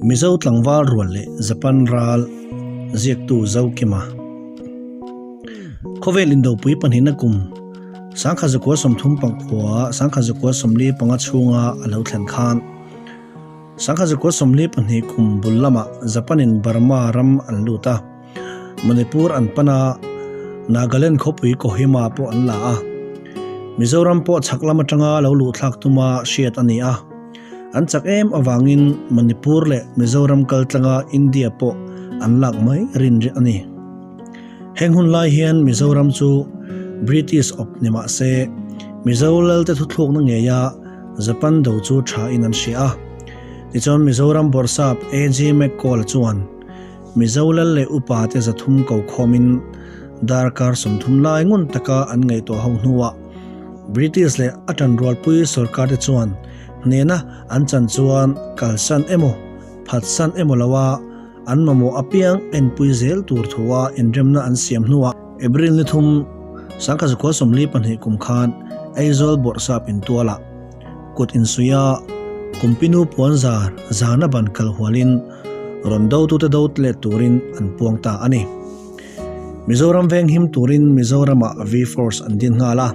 Mizo tlangval rual leh Japan ral ziaktu Zokima. Khawvel indopui pahnihna kum sangkhat zakua sawmthum pangkhua sangkhat zakua sawmli panga chhunga a lo thlen khan sangkhat zakua sawmli pahnih kum bul lamah Japan-in Burma ram an lut a. Manipur an pan a, Nagaland khawpui Kohima pawh an la a. Mizoram pawh chhak lam atanga lo luh thlak tuma hriat a ni a. An chak em avangin Manipur leh Mizoram kal tlanga India pawh an lak mai rin a ni. Heng hun lai hian Mizoram chu British awp ni mah se, Mizo lalte thuthlukna ngeia Japan do chu tha in an hria a. Tichuan Mizoram Bawrhsap AG McCall chuan, Mizo lal leh upa te 300 ko khawmin darkar 30 lai ngun taka an ngaihtuah ho hnuah British leh a tanrualpui sorkar te chuan hnena an chan chuan kalsan emaw phatsan emaw loa an mamawh apiang enpui zel tur thua inremna an siam hnuah April ni thum 1942 kum khan Aizawl Bawrhsap intualah kut insuia Kumpinu puanzar zana ban kal hualin rawn dotute dot let turin an puang ta a ni. Mizoram veng him turin Mizoramah V-Force an din nghal a,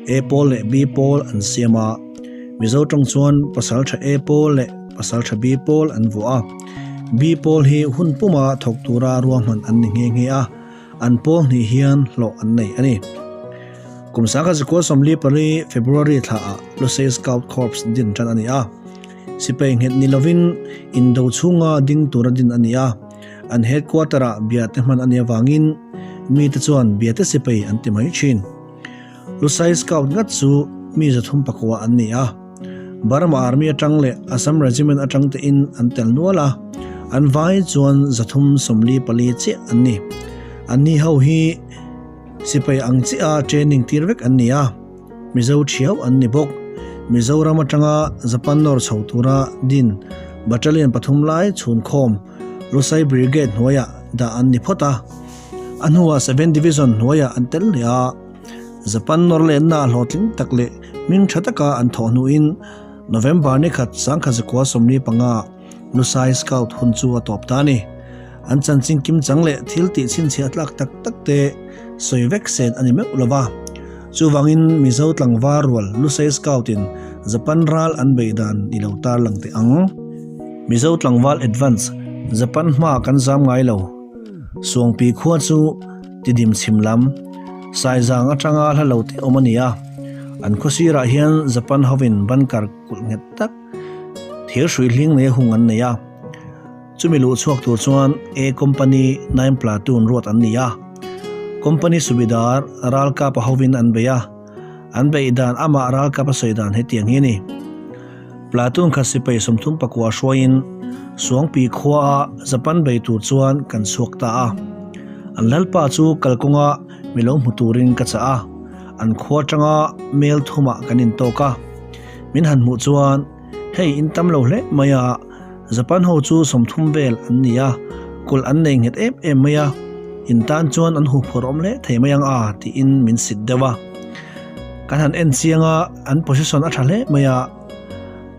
A pawl leh B pawl an siam a, Mizo tawng chuan Pasaltha A pawl leh Pasaltha B pawl an vuah a. B pawl hi hun puma thawk tura ruahman an ni nghe nghe a, an pawl hnih hian hlawh an nei a ni. Kum 1944 February thlaah Lusei Scout Corps din tan a ni a. Sipai nghet ni lovin indo chhunga ding tura din a ni a, an headquarter-ah biate hman a nih avangin mite chuan biate sipai an ti mai thin. Lusai Scout ngat chu mi 309 an ni a, Burma Army atang leh Assam Regiment atang tein an tel nual a, an vai chuan 344 chiah an ni. Anni ho hi sipai ang chiah a training tir vek an ni a. Mizo thiau an ni bawk. Mizoram atanga Japan nawr chho tura din Battalion pathum lai chhunkhawm Lusai Brigade hnuaiah dah an ni phawt a. A hnuah Seven Division hnuaiah an tel leh a. Japan nawr lenna hlawhtling tak leh hming tha taka an thawh hnuin November ni khat 1945 Lusai Scout hun chu a tawp ta a ni. An chanchin kim chang leh thil tih chhinchhiah tlak tak tak te sawi vek sen a ni meuh lo va. Chuvangin Mizo tlangval rual Lusei Scout in Japan ral an beih dan i lo tarlang teh ang. Mizo tlangval advance Japan hma kan zam ngai lo. Suangpi khua chu tidim chhim lam, Saizang atanga hla lo te awm a ni a. An khawsirah hian Japan hovin bunker kulh nghet tak thir hrui hling nei hung an nei a. Chumi luh chhuak tur chuan A Company 9 Platoon ruat an ni a. Company Subedar ralkap a hovin an bei a. An beih dan amah ralkap a sawi dan hetiang hi a ni. Platoon khat sipai 39 hruaiin Suangpi khuaa Japan bei tur chuan kan chhuak ta a. An lalpa chu kalkawnga mi lo hmu turin ka chah a. An khua atanga mel thumah kan intawk a. Min han hmuh chuan Hei in tam lo hle mai a, Japan ho chu 30 vel an ni a, kulh an nei nghet em em mai a, in tan chuan an huphurh awm hle thei mai ang a tiin min sit deuh a. Kan han en chiang a, an position a tha hle mai a,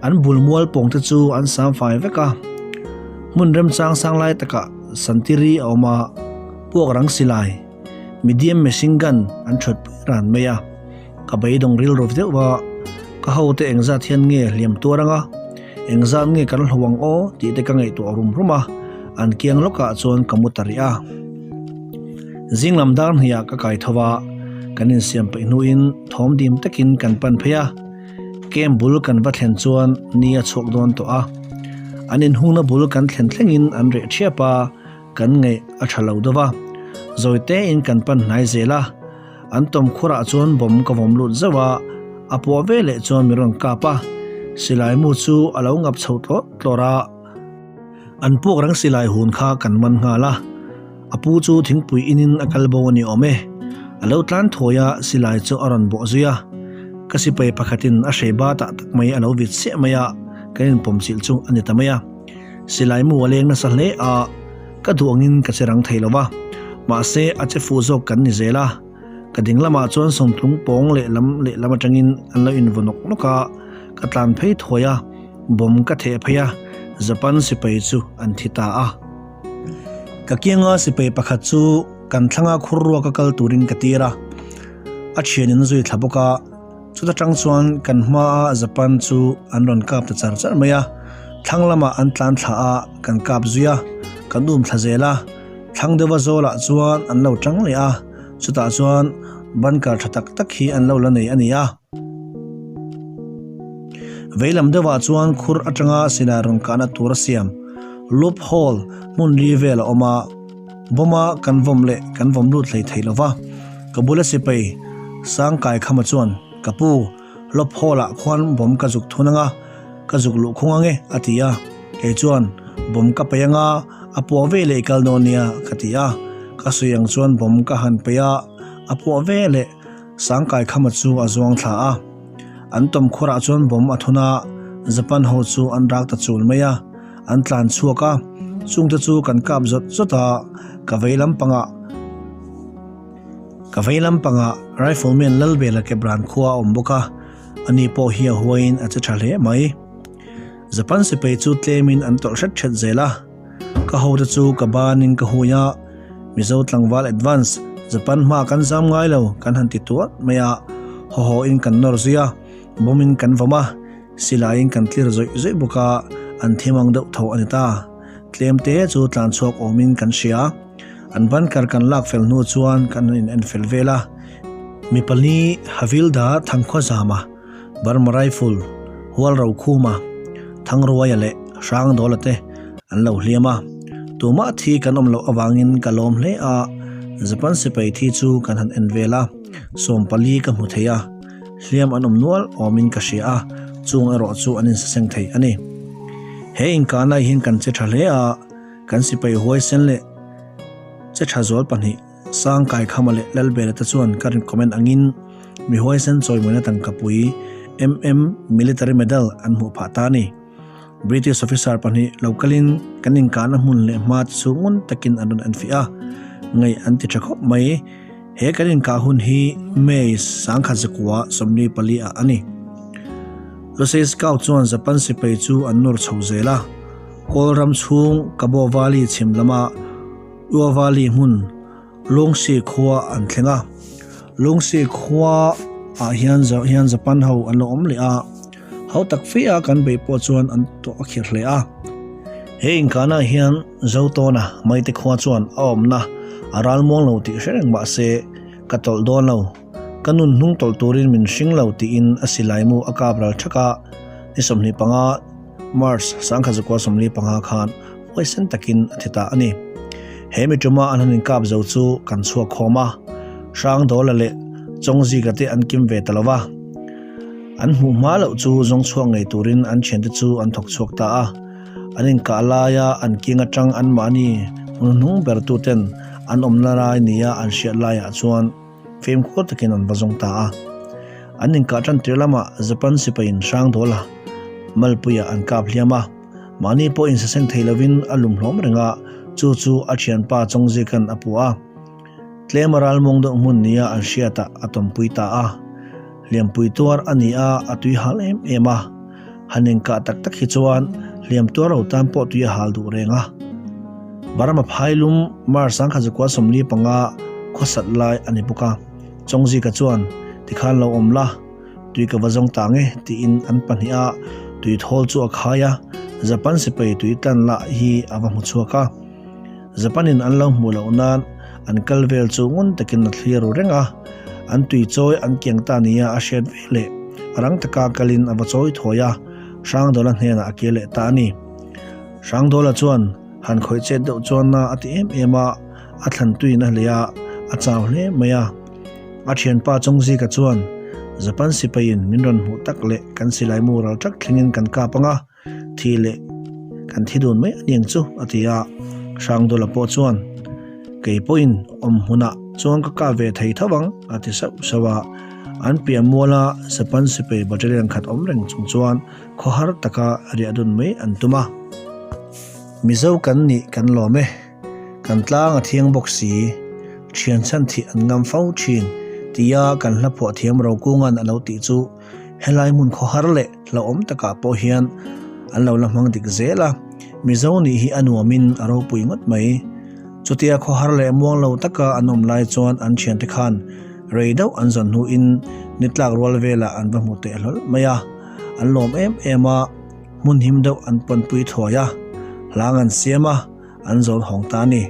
an bul mual pawng te chu an sam fai vek a, hmun remchang sang lai takah santiri a awm a, puak rang silai, medium machine gun an that pui ran mai a. Ka beidawng rilru deuh va, ka hote engzat hian nge hliam tuar anga, engzat nge kan hlo ang aw tih te ka ngaihtuah rum rum a, an kiang lawkah chuan ka mu ta rih a. Zing lam dar hniah ka kai tho va, kan insiam peih hnuin thawm dim takin kan pan phei a, camp bul kan va thlen chuan ni a chhuak dawn tawh a. An inhungna bul kan thlen thlengin an reh thiap a, kan ngaih a tha lo deuh va, zawi tein kan pan hnai zel a. An tawm khurah chuan bawm ka vawm lut zauh a, a puah ve leh chuan mi rawn kap a, silai mu chu a lo ngap chho tlawr tlawr a. An puak rang silai hun kha kan man nghal a, a pu chu thingpui inin a kal bo a ni awm e. A lo tlan thawi a, silai chu a rawn bawh zui a. Ka sipai pakhatin a hrei batah tak mai a lo vit chiah mai a, kan inpawm chilh chu a ni ta mai a. Silai mu a leng nasa hle a. Ka duh angin ka che rang thei lo va, mahse a che fuh zawk kan ni zel a. Ka ding lamah chuan sawmtlung pawng leh lam leh lam atangin an lo invaw nawk nawk a, ka tlan phei thuai a, bawm ka theh phei a, Japan sipai chu an thi ta a. Ka kianga sipai pakhat chu kan thlanga khur ruaka kal turin ka tir a, a thianin a zui thla bawk a. Chuta tang chuan kan hmaa Japan chu an rawn kap ta char char mai a, thlang lamah an tlan thla a, kan kap zui a, kan um thla zel a, thlang deuha zawlah chuan an lo tang leh a, chutah chuan bunker tha tak tak hi an lo la nei a ni a. Vei lam deuhah chuan khur atanga silai rawn kahna tur a siam loop hole hmun ri vel a awm a. Bawma kan vawm leh kan vawm lut hlei thei lova, ka bula sipai Sangkai Khama chuan, Ka pu, lawp hall ah khuan bawm ka zuk thun anga, ka zuk luh khung ange, a ti a. Kei chuan, Bawm ka peih anga, a puah ve leh i kal dawn nia, ka ti a. Ka sawi ang chuan bawm ka han peih a, a puah ve leh Sangkai Khama chu a zuang thla a. An tawm khurah chuan bawm a thun a, Japan ho chu an rak ta chul mai a. An tlan chhuak a, chungte chu kan kap zawt zawt a, ka vei lampangah ka vei lampangah Rifleman Lalbela Kebran khua a awm bawk a, ani pawh hi a huaiin a che tha hle mai. Japan sipai chu tlemin an tawlh hret hret zel a, ka hote chu ka banin ka hui a, Mizo tlangval advance Japan hma kan zam ngai lo kan han ti tuat mai a, haw haw in kan nawr zui a, bawm in kan vawm a. Silaiin kan tlir zawih zawih bawk a, an thim ang deuh tho a ni ta. Tlem te chu tlan chhuak awmin kan hria. An bunker kan lak fel hnu chuan kan in en fel vel a. Mi pali Havilda Thangkhua Zama, Burma Rifle, Hual Rokhuma, Thangruaia leh Hrangdawla te an lo hliam a. Tumah thi kan awm loh avangin ka lawm hle a, Japan sipai thi chu kan han en vel a, 40 ka hmu thei a. Hliam an awm nual awmin ka hria a, chung erawh chu an insaseng thei a ni. He inkahna hian kan che tha hle a, kan sipai huaisen leh che tha zual pahnih Sangkai Khama leh Lalbela te chuan ka rin comment angin mi huaisen chawimawina tangkapui MM Military Medal an hmuh phah ta a ni. British officer pahnih lo kalin kan inkahna hmun leh hma te chu ngun takin an rawn enfiah a, ngaih an ti tha khawp mai. He kan inkah hun hi May 1944 ah a ni. Lusei Scout chuan Japan sipai chu an nawr chho zel a, Kawl ram chhung Kabo Valley chhim lama Ua Valley hmun Lungsi khua an thleng a. Lungsi khua ah hian hian Japan ho an lo awm leh a, ho tak fe a kan beih pawh chuan an tawh a khir hle a. He inkahna hian Zotawna Maite khua chuan a awmna a ral muang lo tih hre reng mah se ka tawlh dawn lo, ka nun hnung tawlh turin min hring lo tiin a silai mu a kap ral thak a, ni 25 March 1945 khan huaisen takin a thi ta a ni. He mi tuma an han inkap zo chu kan chhuak khawm a, Hrangdawla leh Chawngzika te an kim ve ta lo va. An hmuh hma loh chu zawng chhuak ngei turin an thiante chu an thawk chhuak ta a. An inkah laia an king atang anmahni hmun hnung ber tuten an awmna lai nia an hriat laiah chuan fimkhur takin an va zawng ta a. An inkah tan tir lamah Japan sipaiin Hrangdawla malpuiah an kap hliam a. Mahni pawh insaseng thei lovin a lum hlawm reng a, chu chu a thianpa Chawngzika'n a puh a. Tlema ralmawng deuh hmun nia an hriatah a tawmpui ta a. Hliampui tuar a ni a, a tui hal em em a. Han inkah tak tak hi chuan hliam tuar lo tan pawh tui a hal duh reng a. Burma phailum March 1945 khawsat lai a ni bawk a. Chawngzika chuan, Tikhan lo awm la, tui ka va zawng ta nge, tiin an pahnih a tui thawl chu a khai a, Japan sipai tui tlan lah hi a va hmu chhuak a. Japan-in an lo hmuh loh nan an kal vel chu ngun takin a thlir ru reng a, an tui chawi an kiang ta nia a hriat ve leh rang taka kalin a va chawi thawi a, Hrangdawla hnenah a kir leh ta a ni. Hrangdawla chuan han khawih chet deuh chuan na a ti em em a, a thlan tuiin a hlei a, a chau hle mai a. A thianpa Chawngzika chuan Japan sipaiin min rawn hmuh tak leh kan silai mu ral ṭak thlengin kan kap ang a, Thi leh kan thi dun mai a ni ang chu a ti a, Hrangdawla pawh chuan kei pawhin awm hmunah chuan ka kap ve thei tho ang a ti sauh sauh a, an piah muala Japan sipai battalion khat awm reng chung chuan khawhar taka riah dun mai an tum a. Mizo kan nih kan lawm e, kan tlang a thiang bawk si, thian chhan thih an ngam fo thin tia kan hla phuah thiam Rokunga'n a lo tih chu Helai hmun khawhar leh hlauhawm takah pawh hian an lo la hmang dik zel a. Mizo nih hi a nuamin a ropui ngawt mai. Chutia khawhar leh muang lo taka an awm lai chuan an thiante khan rei deuh an zawn hnuin ni tlak rual velah an va hmu teh hlawl mai a. An lawm em em a, hmun him deuh an pawnpui thuai a, hlang an siam a, an zawn hawng ta a ni.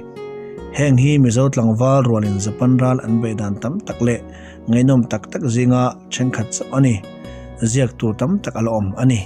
Heng hi Mizo tlangval rualin Japan ral an beih dan tam tak leh ngaihnawm tak tak zinga thenkhat chauh a ni. Ziak tur tam tak a la awm a ni.